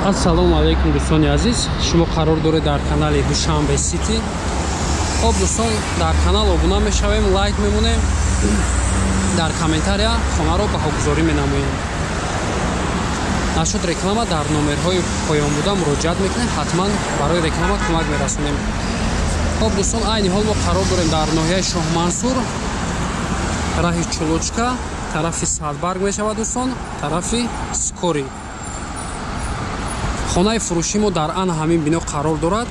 Ассалому алайкум дӯстони азиз, шумо қарор доред дар канали Душанбе Сити. Хоб дӯстон, дар канал обуна мешавем, лайк мемонем, дар комментария хонаро баҳогузорӣ менамоем. Нашуд реклама дар номерҳои поён буда муроҷиат мекунем, ҳатман барои реклама кӯмак мерасонем. Хоб дӯстон, айни ҳол мо қарор дорем дар ноҳияи Шоҳмансур, раҳи Чулочка, тарафи Садбарг мешавад дӯстон, тарафи Скори. Хонаи фурӯши мо дар ана ҳамин бино қарор дорад.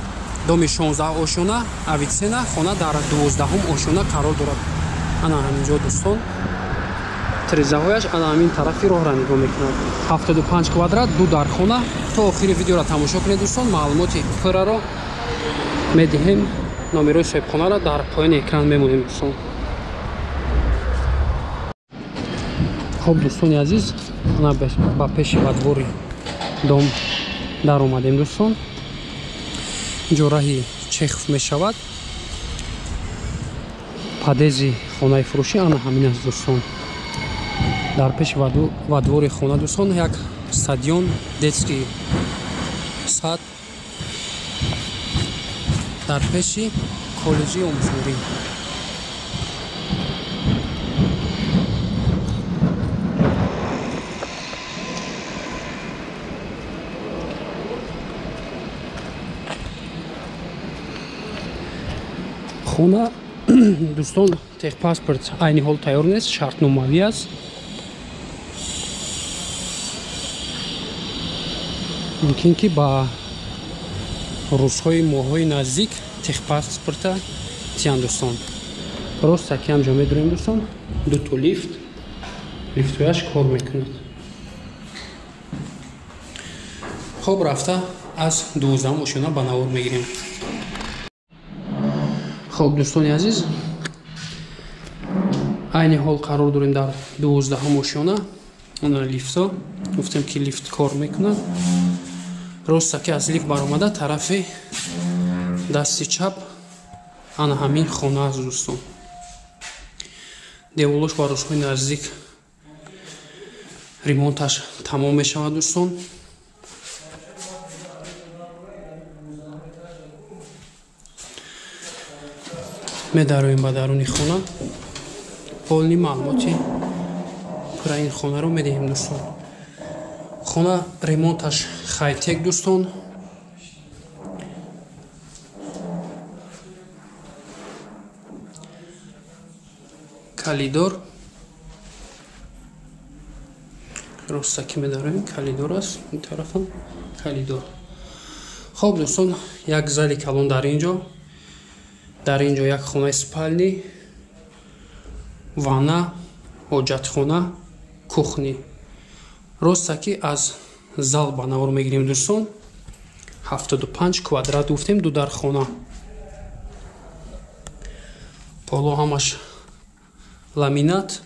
Доми 16 ошёна, Авицена, хона дар 12 ошёна қарор дорад. Ана ҳамин ҷо дӯстон, тирезаҳояш ана ҳамин тарафи роҳра нигоҳ мекунад. 75 квадрат, ду дар хона. То охири видеоро тамошо кунед дӯстон, маълумоти пурраро медиҳем. Номерои соҳибхонаро дар поёни экран мемонем дӯстон. Хоб дӯстони азиз, ана ба пеши во двори дом дар омадем дӯстон. Инҷо раҳи Чехов мешавад. Падези хонаи фурӯшӣ ана ҳамин аст дӯстон. Дар пеши во двори хона дӯстон як стадион, детский сад, дар пеши коллеҷи омӯзгорӣ. Хона дӯстон техпаспорт айни ҳол тайёр нест, шартномавӣ аст. Мумкин ки ба рӯзҳои моҳҳои наздик техпаспорта тиян дӯстон. Рост акиам ҷо медурем дӯстон, дуто лифт, лифтҳояш кор мекунад. Хоб рафта аз 12 ошёна ба навор мегирем. Хоб дӯстони азиз, айни ҳол қарор дорем дар 12 ошёна. Ана лифтҳо, гуфтем ки лифт кор мекунад. Роста ки аз лифт баромада тарафи дасти чап ана ҳамин хона аст дӯстон. Деволош ба рӯзҳои наздик ремонташ тамом мешавад дӯстон. Медароем ба даруни хона. Полни маълумоти пурра ин хонаро медиҳем дӯстон. Хона ремонташ хайтек дӯстон. Калидор. Роста ки медароем, калидор аст. Ин тарафам калидор. Хоб дӯстон, як зали калон дар инҷо. Дар инҷо як хонаи спални, ванна, ҳоҷатхона, кухни. Роста ки аз зал ба навор мегирем дӯстон. 75 квадрат гуфтем, ду дар хона. Поло ҳамаш ламинат.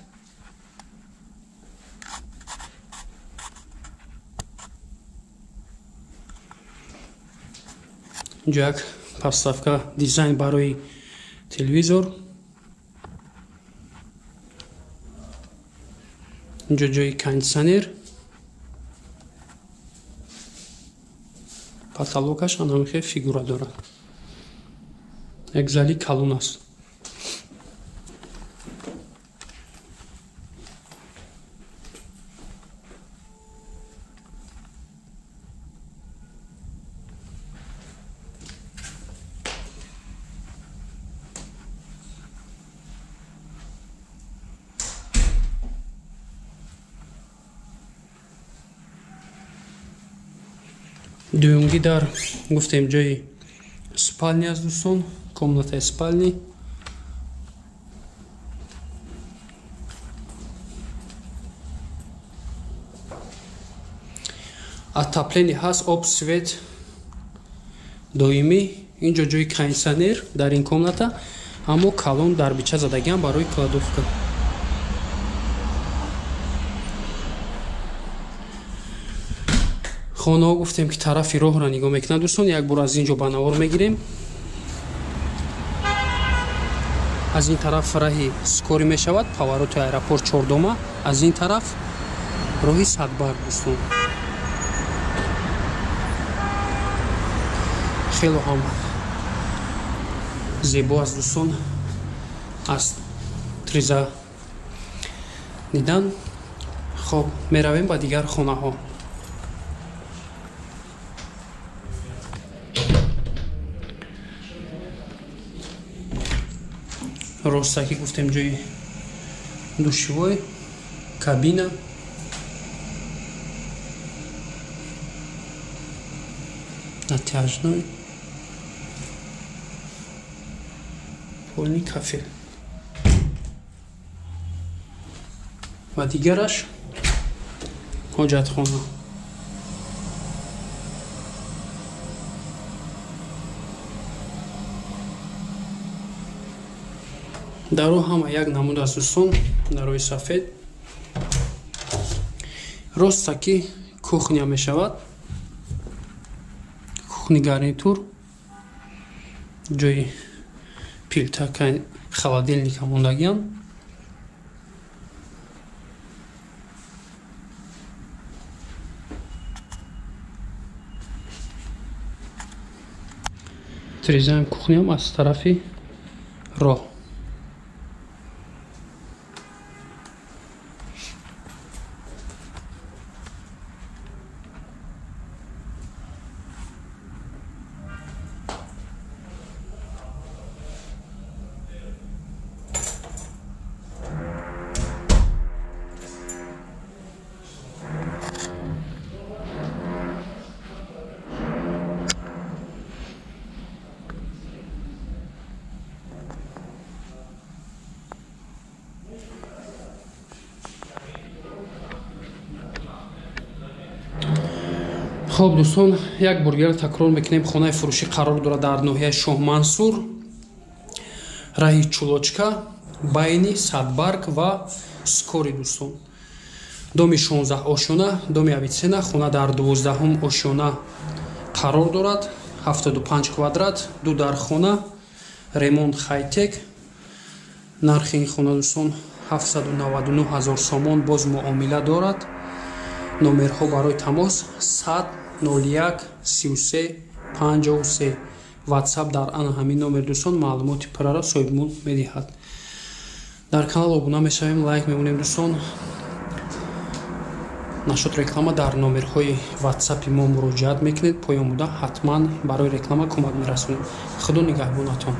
Инҷо як подставка дизайн барои телевизор. Инҷо ҷои кондитсионер. Потолокаш анамихе фигура дорад. Як зали калон аст. Дуюмги дар гуфтем ҷои спални аст дӯстон, комнатаи спални. Отопление ҳаст, об, свет доимӣ. Инҷо ҷои кондитсионер дар ин комната, аммо калон дарбича задагиам барои кладовка. Хонаҳо гуфтем ки тарафи роҳро нигоҳ мекунад дӯстон. Як бор аз ин ҷо ба навор мегирем. Аз ин тараф раҳи Скори мешавад, повороти аэропорт Чордома. Аз ин тараф роҳи Садбарг дӯстон. Хело ҳам зебо аст дӯстон, аз триза дидан. Хоб, меравем ба дигар хонаҳо. Ростаки гуфтем ҷои душевой, кабина. Натяжной полный кафель ва дигараш ҳоҷатхона. Даро ҳама як намуд аст дӯстон, дарои сафед. Ростаки кухня мешавад, кухни гарнитур, ҷои плита, холодильника мондагиам. Трезаем кухням аз тарафи роҳ. Хоб дӯстон, як бор дигар такрор мекунем, хонаи фурӯшӣ қарор дорад дар ноҳияи Шоҳмансур, раҳи Чулочка, байни Садбарг ва Скори дӯстон. Доми 16 ошёна, доми Авитсена, хона дар 12 ошёна қарор дорад, 75 квадрат, ду дар хона, ремонт хайтек. Нархи ин хона дӯстон 799 ҳазор сомон, боз муомила дорад. Номерҳо барои тамос 100 01 33 53. WhatsApp дар ана ҳамин номер дӯстон маълумоти пурраро соҳибмулк медиҳад. Дар канал обуна мешавем, лайк мемонем дӯстон. Нашод реклама дар номерҳои WhatsApp-и мо муроҷиат мекунед, поён буда ҳатман барои реклама кӯмак мерасонем. Худо нигаҳбонатон.